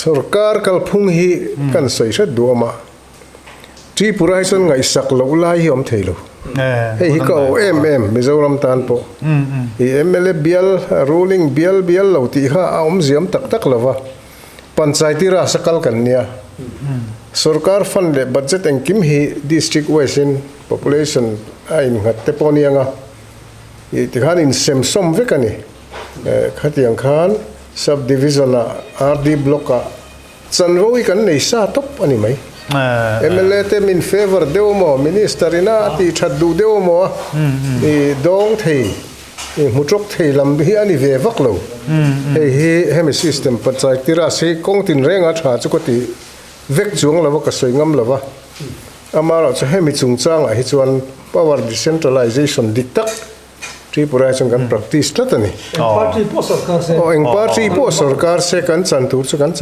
Sorkar kalphung hi kan sawi hret duh awm a, Tripura hi chuan ngaihsak loh lai hi awm thei lo. Hei hi ka awh em em Mizoram tan pawh. I mla bial, ruling bial bial lo tih kha a awmziam tak tak lo va, Panchayati Raj a kal kan nia. Sorkar fund leh budget engkim hi district wise in population a innghat te pawh aniang a, ih tikhan insemsawm vek a ni. Khatiang khan Sub Division ah RD Block ah chanvo hi kan nei sa tawp a ni mai. Mla te min favour deuh maw, Minister ina a tih that duh deuh maw a i dawng thei, i hmu tawk thei lam hi a ni ve vak lo. Hei hi hemi system Panchayati Raj hi kawng tinrenga tha chu ka ti vek chuang lova ka sawi ngam lova. Amaherawhchu hemi chungchangah hi chuan power decentralization dik tak Tripura hi chuan kan practice tlat a ni. Eng party pawh sorkar se. Aw, eng party pawh sorkar se kan chan tur chu kan chang.